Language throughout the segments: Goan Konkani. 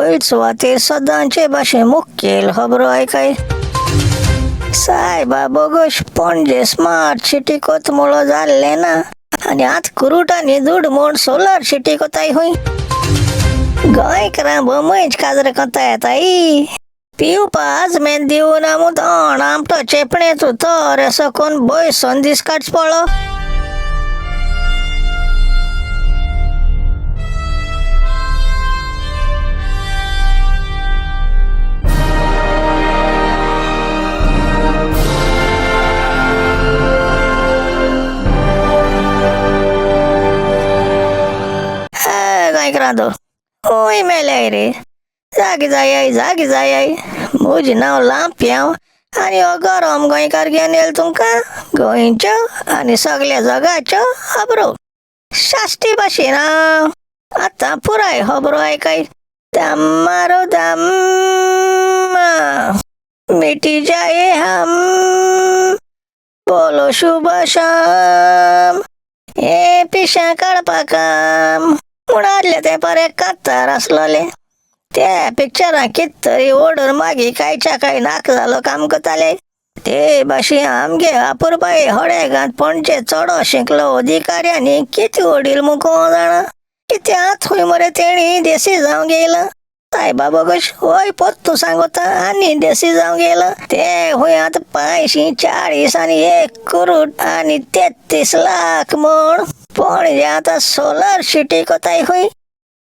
पयलीच सुवातेर सदांचे भाशेन मुखेल खबरो आयकाय. सायबा बोगोश, पणजे स्मार्ट सिटी कोत मुळो जाल्लें ना आनी आतां कुरुटांनी दुड म्हूण सोलार सिटी कोताय खंय. गोंयकारां बोमयच काजर कोता येताय. पिवपा आजमेन दिवना मू तोंड आमटो चेपणेचो तर असो कोण बयसोन दीस काडचो पडलो. गोंयकारां तो खंय मेल्याय रे, जागे जायाय जागे जायाय. म्हजें नांव लांप्यांव आनी हो गरम गोंयकार घेवन येयलो तुमकां गोंयच्यो आनी सगल्या जगाच्यो खबरो साश्टी भाशेन. आतां पुराय खबरो आयकाय. दम्मारो दम्मा मिटी जाए हम, बोलो शुभ शाम, हे पिशा काडपा काम म्हूण आदले तेंपार एक कांतार आसलोलें. त्या पिक्चरां कित तरी ओडून मागीर कांयच्या कांय नाका जालो काम करताले. ते भाशेन आमगे अपुरबाये हडेगांत पणजे चडो शिकलो अधिकाऱ्यांनी कितें ओडील म्हूण कोण जाणा. कितें आत खंय मरे तेणी देसी जावंक येयलां. सायबा बोगश हय पोत्तू सांगोता आनी देसी जावंक येयलां. ते खंय आतां 540 आनी 1 करोड आनी 33 लाख म्हूण पणजे आतां सोलार सिटी कोताय खंय.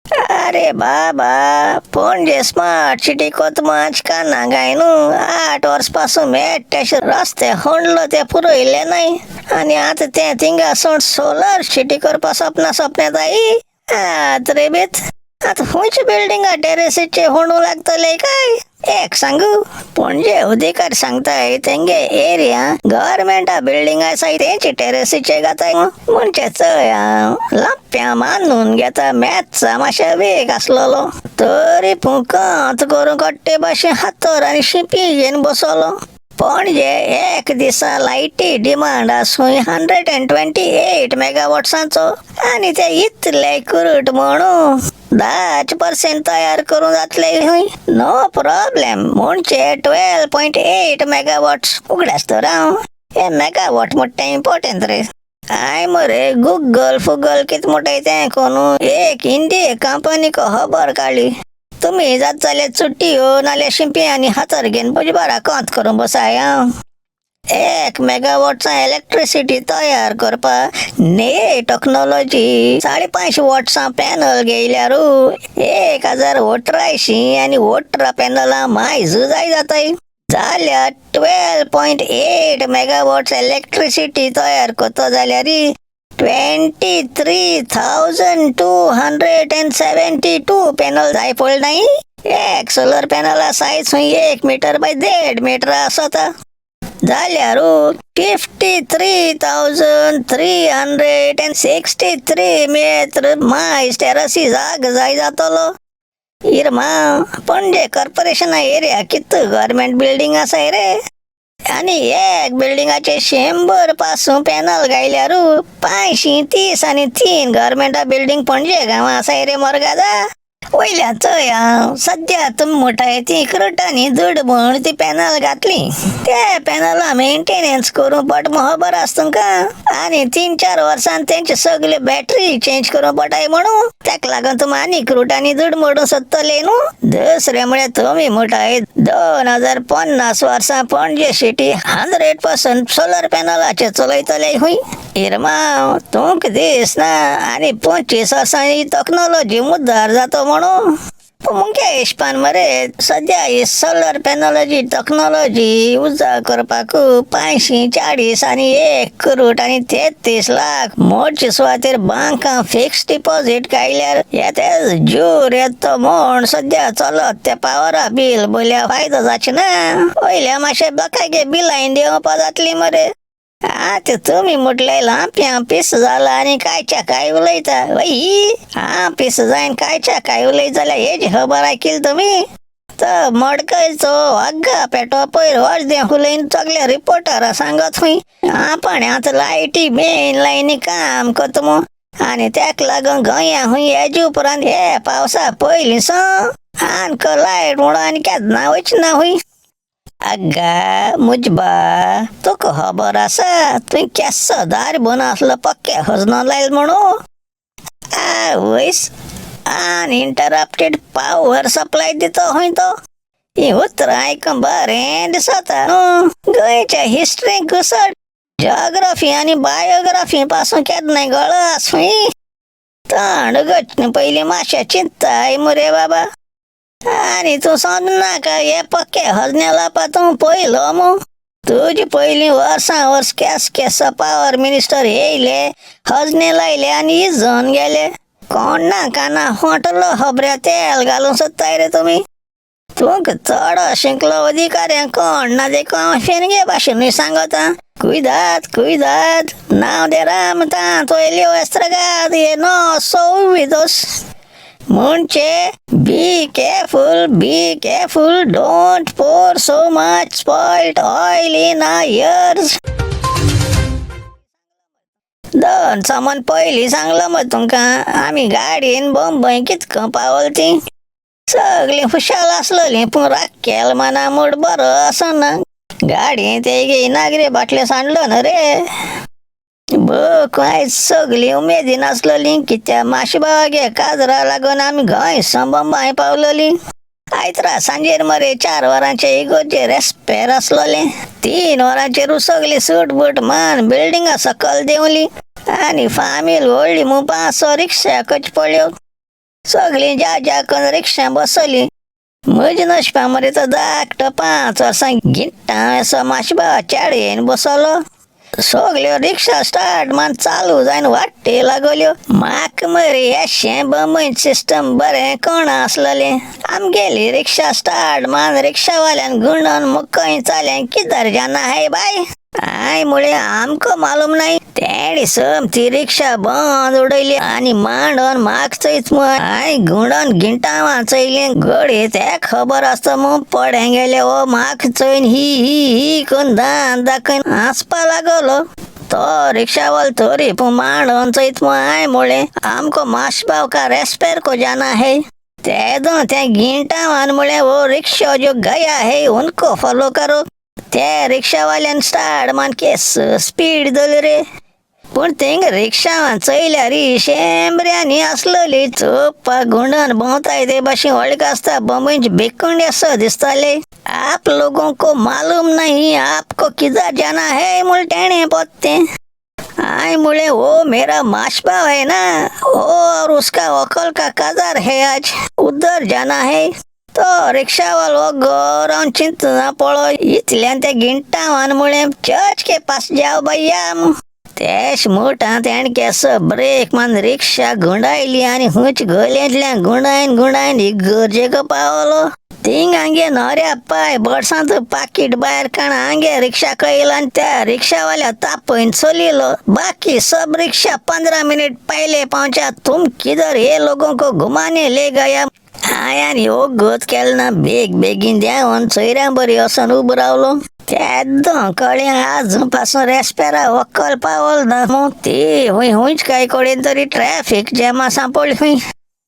अरे बाबा, पणजे स्मार्ट सिटी कोत माच काना काय न्हू. 8 वर्स पासून मेट्टेशे रस्ते खणलो ते पुरयले नाय आनी आतां ते थिंगा सोड सोलार सिटी करपा सपना सपनेताय. आत रे बेत, आतां खंयच्या बिल्डिंगा टेरेसीचे होणू लागतले काय? एक सांगू, पणजे अधिकारी सांगताय तेंगे एरिया गव्हर्मेंटा बिल्डिंग आसाय तेंची टेरेसीचे घाताय. म्हणजे चय लांप्या मानून घेता मॅथ्सा मातशें वेग आसलेलो तरी पूण करून कट्टे भाशेन हातर आनी शिंपी घेवन बसलो. पणजे एक दिसा लायटी डिमांड आसून 128 मेगावॉट्सांचो आनी ते इतले कुरूट म्हणून 10% तयार करूं जातले खंय. नो प्रॉब्लेम, म्हणजे 12.8 मेगावॉट्स. उगडास तर हांव हे मेगावॉट म्हणटा इम्पोर्टंट रे. I मरे गुगल फुगल कितें म्हणटाय तें कोणू एक इंडिये कंपनीक खबर काडली. तुमी जात जाल्यार चुट्टी हो नाल्यार शिंपी आनी हातार घेवन म्हजे बारा कोंत करून बसाय. हांव 1 मेगावॉट्सां इलेक्ट्रिसिटी तयार करपाक ने टेक्नॉलॉजी 5.5 वॉट्सां पॅनल घेयल्यार 1088 आनी 18 पॅनलां मायज जाय जाताय. जाल्यार 12.8 मेगावॉट्स इलेक्ट्रिसिटी तयार करता जाल्यार 23,272 पॅनल जाय पडले नाय. एक सोलर पॅनला सायज खंय 1 मिटर बाय 1.5 मिटर आसता. जाल्यार 53,363 मेत्र मायज टेरसी जाग जाय जातलो. इरमा, पणजे कॉर्पोरेशना एरिया कित गव्हर्मेंट बिल्डींग आसाय रे आनी एक बिल्डिंगाचे 100 पासून पॅनल घायल्यार 530 आनी 3 गव्हर्मेंटा बिल्डींग पणजे गांवां आसाय रे मोरगादा. वयल्या चय हांव सद्या तुमी म्हणटाय ती क्रुटांनी दुड म्हूण ती पॅनल घातली. ते पॅनलां मेंटेनन्स करूं पट खबर आसा तुमकां आनी 3-4 वर्सान तेंचे सगळे बॅटरी चेंज करूं पडटाय म्हणून तेका लागून तुमी आनी क्रुटांनी दुड मोडूं सोदतले न्हू. दुसरें म्हळ्यार तुमी म्हणटाय 2050 वर्सां पणजे सिटी 100% सोलर पॅनलाचेर चलयतले खंय. इरमा, तुमकां दिसना आनी 25 वर्सां ही टॅक्नॉलॉजी मुद्दार जातो म्हणून. पूण मुगे हिशपान मरे सद्या ही सोलर पॅनलाची टॅक्नॉलॉजी उजळ करपाक 540 आनी 1 करोड आनी 33 लाख मोडचे सुवातेर बांकां फिक्स डिपॉझीट काडल्यार येते जूर येतो म्हूण सद्या चलत ते पावरा बील बोल्या फायदो जाचो ना. वयल्या मातशें लोकांगे बिलां देंवपा जातली मरे. आतां तुमी म्हटलें लांप्यां पीस जाला आनी कांयच्या काय उलयता. वय हांव पीस जायन कांयच्या काय उलयता जाल्यार हेजी खबर आयकिली तुमी? तर मडकयचो वाग्गा पेटो पयर अर्दें उलयन सगल्या रिपोर्टरां सांगत खंय आपण आतां लायटी मेन लायनी काम करता म्हूण आनी तेका लागून गोंया खंय हेजे उपरांत हे पावसा पयलीं सावन आनको लायट म्हणून आनी केन्ना वचना हुंय. अग्गा मुजबा, तुका खबर आसा तुवें केसो दार बंद आसलो पक्के हजनो लायल म्हणून? आवयस, अनइंटरप्टेड पावर सप्लाय दितो खंय तो. ही उतरां आयकून बरें दिसता न्हू. गोंयच्या हिस्ट्रीक घुसड, जॉग्राफी आनी बायोग्राफी पासून केन्नाय गळस खंय. तोंड उगडचे पयलीं मातशें चिंत्ताय मुरे बाबा. आनी तूं समजनाका, हे पक्के हजने लावपा तूं पयलो मू. तुजे पयलीं वर्सां वर्स केस केसो पावर मिनिस्टर येयले, हजने लायले आनी इजोवन गेले. कोण ना काना होटलो खबऱ्या तेल घालूंक सोदताय रे तुमी. तुमकां चड शिकलो अधिकाऱ्यांक कोण ना देखून हांव फेणगे भाशेनूय सांगता, कुयदाद कुयदाद, नांव दे राम तांतो एलियो एस्त्रगाद ये नो सोविदोस. म्हणजे be careful, be careful, don't pour so much spoiled oil in our ears. दोन सामान पयलीं सांगलो मग तुमकां, आमी गाडयेन बंबय कितको पावल ती सगळीं खुशाल आसलोलीं, पूण राखेल मना मूड बरो आसना. गाडयेन तेगे नागरे बाटले सांडलो न्हू रे. बघ, आयज सगळीं उमेदीन आसलोलीं कित्या माशी बाबागे काजरा लागून आमी गोंय बंबय पावलोलीं. आयतरा सांजेर मरे 4 वरांचे इगोर्जे रेस्पेर आसलोलें. 3 वरांचेर सगळीं सूट बूट मान बिल्डिंगा सकयल देंवली आनी फामील व्हडली म्हूण 5-6 रिक्षा करच्यो पडल्यो. सगळीं ज्या ज्या करून रिक्षा बसली. म्हज्या नशिबा मरे तो धाकटो 5 वर्सां गिट्टा असो माशबा चाळयेन बसलो. सगल्यो रिक्षा स्टार्ट मान चालू जायन वाडटे लागल्यो. म्हाका मरे अशें बंबय सिस्टम बरें कोण आसलेलें. आमगेली रिक्षा स्टार्ट मान रिक्षावाल्यान गुंडोन मुखय चालें, किधर जाना है बाय? I मुळे आमकां मालूम नाही. तेणी सोमती रिक्षा बंद उडयली आनी मांडोन म्हाका चोयत म्हूण हांवें गुंडोन गिंटावां चोयली. घडये ते खबर आसता म्हूण पडें गेले. हो म्हाका चोयन ही ही ही करून दांत दाखयन हांसपा लागलो. तो रिक्षावालो तरी पूण मांडोन चोयत म्हूण हांवें म्हळें, आमको माशबाव का रेस्पेर को जाना है. तेदो त्या गिंटावान म्हळें, वो रिक्षा जो गया है उनको फॉलो करो. त्या रिक्षावाल्यान स्टार्ट मान केस स्पीड धरली रे. पूण थिंग रिक्षावान चोयल्यार शेंबऱ्यांनी आसलोली. चोवपाक गुंडन भोंवताय ते भाशेन व्हडलीक आसता बंबईचे भिकुंडी आसा दिसताले. आप लोगों को मालूम नहीं आपको किधर जाना है म्हूण तेणें पोत्तें. हांवें म्हळें, वो मेरा माशबाव है ना, वो और उसका वकल का काजार है आज, उधर जाना है. तो रिक्षावालो गौरावन चिंतना पळो. इतल्यान त्या गिंटावान म्हळें, चर्च के पास जाओ भैया. तेश मोटा तेणें केसो ब्रेक मान रिक्षा गुंडायली आनी हुंच गलयेंतल्यान गुंडायन गुंडायन इगर्जेक पावलो. थिंग आमगे न्हवऱ्या पाय बोर्सांत पाकीट भायर काण आमगे रिक्षा कयलो आनी त्या रिक्षावाल्या तापयन चलिलो, बाकी सब रिक्षा 15 मिनट पहले पहुंचा, तुम किधर ये लोगों को घुमाने ले गया. हांवें वोगोत केलें ना, बेग बेगीन देंवन सोयऱ्यां बरी वचोन उबो रावलो. तेदो कळ्ळें आजून पासून रेस्पेरा व्हंकल पावल ना म्हूण. ती हुंय हुंयच काय कडेन तरी ट्रॅफीक जॅमा सांपडली खंय.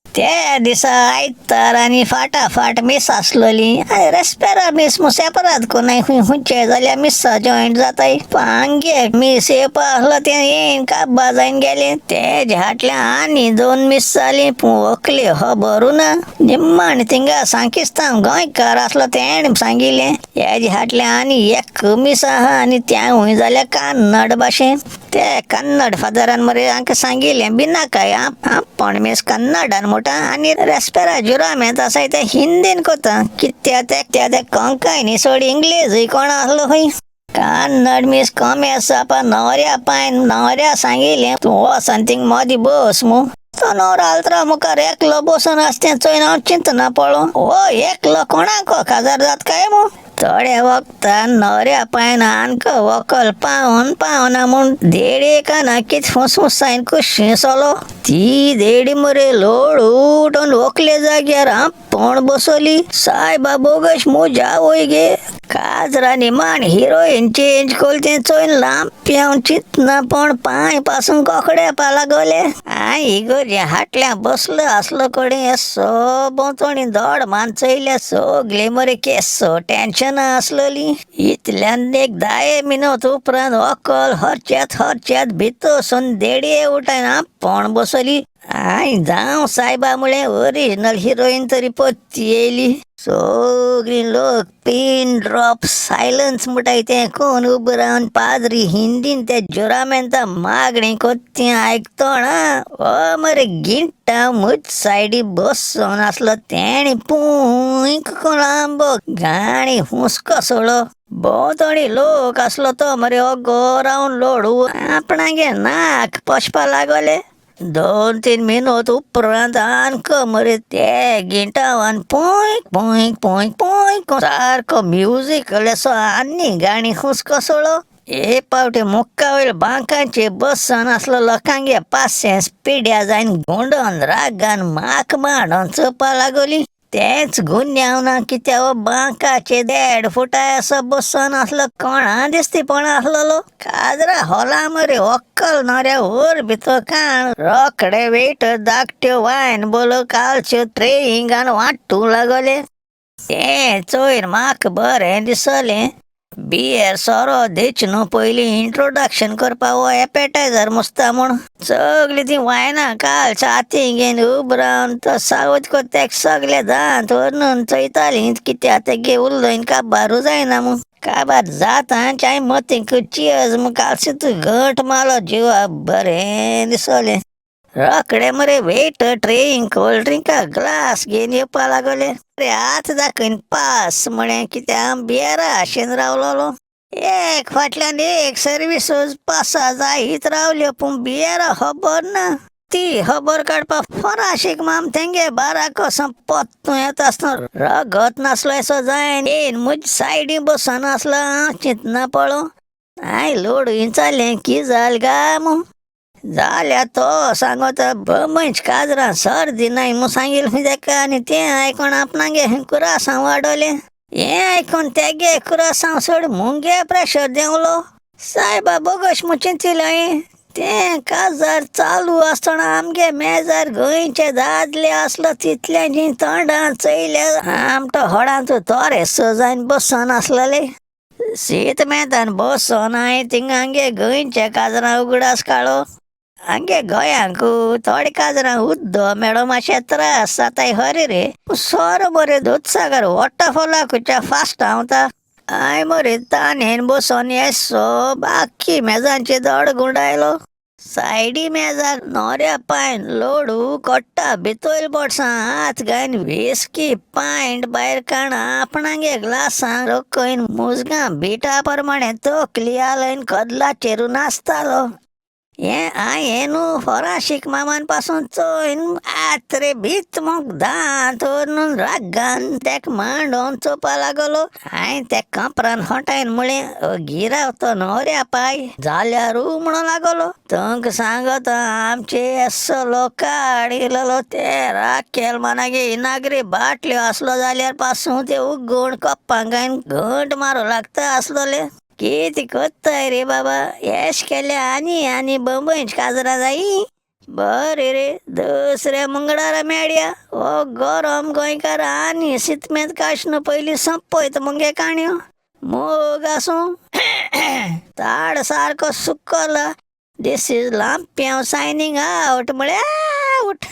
त्या दिसा आयतार आनी फाटाफाट मीस आसलोली आनी रेस्पेरा मीस म्हूण सेपराद कोन्नाय. खूंय खुंयचे जाल्यार मिसा जॉयंट जाताय, पूण आमगे मीस येवपा आसलो तें येयन काब्बा जायन गेलें. तेजे फाटल्यान आनी 2 मीस जालीं, पूण व्हंकले खबरू ना. निम्माण थिंगा सांकिस्तांव गोंयकार आसलो तेणें सांगिल्लें, हेजे फाटल्यान आनी एक मीस आहा आनी त्या हुंय जाल्यार कन्नड भाशेन. ते कन्नड फादरान मरे आमकां सांगिल्लें, भिनाकाय, आपूण मीस कन्नडान म्हणटा आनी रेस्पेरा जुरामेंत आसाय ते हिंदीन कोता. कित्या ते त्या ते कोंकणी सोड इंग्लेजूय कोण आसलो खंय. कन्नड मीस कमी आसा न्हवऱ्या पायन न्हवऱ्या सांगिल्लें, तूं वच आनी थिंग मदीं बस मू. तो न्हवरो आल्त्रा मुखार एकलो बसून आसा तें चोयन हांव चिंतना पडलो, हो एकलो कोणाको काजार जात काय मू. थोड्या वखतान न्हवऱ्या पायन आनक व्हंकल पावन पावना म्हूण देडे काना कित फुसफुसायन कुशी सोलो. ती देडी मरे लोळ उठून व्हंकले जाग्यार आपूण बसली. सायबा बोगश मुज्या वय गे. काजरांनी मान हिरोईन चेंज कोल तें चोयन लांप्यांव चिंतना पण पांय पासून कोकड्यापा लागले. हांव इगोर्जे हाटल्या बसलो आसलो कडेन येसो भोंवतणी दोड मान चोयल्या सगली मरे केसो टेन्शनां आसलोली. इतल्यान एक 10 मिनट उपरांत व्हंकल हरच्यात हरच्यात भितर सून देडये उठायन आपूण बसली. हांव जावं सायबा म्हळें ओरिजिनल हिरोईन तरी परती येयली. सगळीं लोक पिन ड्रॉप सायलन्स म्हणटाय तें कोण उबो रावन पाद्री हिंदीन त्या जुरामेंता मागणी कोत्ता ती आयकतोणा हो मरे गिंटा म्हज सायडी बसोन आसलो तेणी पूंय करून लांबो गाणी हुस्को सोडलो. भोंवतणी लोक आसलो तो मरे ओगो रावन लोडू आपणागे नाक पोशपा लागले. 2-3 मिनट उपरांत आनक मरे ते गिंटावान पोंय पोंय पोंय पोंय सारको म्युजिकल असो आनी गाणी हुस्को सोडलो. हे पावटी मुक्का वयल बांकांचे बसन आसलो लोकांगे पासेंस पिड्या जायन गुंडोन रागान माक मांडोन चोवपा लागली. तेंच गुन्यांव ना कित्या हो बांकाचे 1.5 फुटाय असो बसन आसलो कोणा दिसतीपणा आसलेलो. काजरा हॉला मरे व्हंकल न्हवऱ्या वर भितर काण रोखडे वेटर धाकट्यो वायन बोलो कालच्यो ट्रेयिंगान वांटूंक लागले. तें चोयन म्हाका बरें दिसलें. बियर सोरो दिच न्हू पयलीं इंट्रोडक्शन करपा हो एपेटायझर मुसता म्हूण. सगळीं तीं वायनां काल छाती घेवन उब रावन तो सावद कोत्याक सगळे दांत व्हरून चोयतालीं कित्याक तेगे उलोयन काबारू जायना म्हूण. काबार जाता आनी मतींक चियर्स म्हूण कालशीत घट मारलो जिवा बरें दिसलें. रोखडे मरे वेटर ट्रेयींग कोल्ड ड्रिंका ग्लास घेवन येवपा लागले. अरे हात दाखयन पास म्हळें कित्याक हांव बियरा आशेन रावलोलो. एक फाटल्यान एक सर्विसूच पासा जायत रावल्यो पूण बियरा खबर ना. ती खबर काडपा फराशीक माम तेंगे बाराक कसो पत्तून येता आसतना रगत नासलो असो जायन येयन म्हज सायडी बसन आसलो हांव चिंतना पळोवं. हांवें लोड विचारलें की जाल गा म्हूण. जाल्यार तो सांगता बमंच काजरां सर्दी नाय म्हूण सांगिल्लें खंय तेका आनी तें आयकोन आपणागे कुरासांव वाडोवलें. हें आयकोन तेगे कुरासांव सोड मुगे प्रेशर देंवलो. सायबा बोगश म्हूण चिंतिलें हांवें. तें काजार चालू आसतना आमगे मेजार गोंयचे दादले आसलो तितल्यांची तोंडां चोयल्या आमटो होडांचो तोरे सो जायन बसन आसलेले. शीत मेतान बसोन हांवें थिंगा आमगे गोंयच्या काजरां उगडास काडलो. आमगे गोंयांकू थोडे काजरां उद्दो मेळो मातशे त्रास जाताय खरें रे पूण सोरो बरें दुदसागर वॉटरफॉलाकूच्या फास्ट हांवता. हांवें मरे तानेन बसोन येसो बाकी मेजांचे दोड गुंडायलो. सायडी मेजार न्हवऱ्या पायन लोडू कोट्टा भितोयल बोटसां हात घायन व्हिस्की पायंट भायर काण आपणागे ग्लासां रोखयन मुजगां बिटा प्रमाणे तकली हालयन कदलाचेर नाचतालो. हें हांवें न्हू फराशीक मामान पासून चोयन आत रे भीत मोग दांत व्हरून रागान तेका मांडोवन चोवपा लागलो. हांवें त्या कापरान होटायन म्हळें गिराव तो न्हवऱ्या पाय जाल्यारू म्हणून लागलो. तुमकां सांगता आमचे येसो लोकाड येयलेलो ते राखेल मानागे इनागरी बाटल्यो आसलो जाल्यार पासून ते उगूण कोप्पांक घंट मारूं लागता आसलोले. कितें कोत्ताय रे बाबा येश केल्या आनी आनी बंबयच काजरां जायी. बरें रे दुसऱ्या मंगळारा मेळया. हो गरम गोंयकार आनी सितमेंत काशण पयलीं सोंपयता मुगे काणयो. मोग आसूं. ताड सारको सुकला. This is Lampiao signing out म्हळ्यार आवट.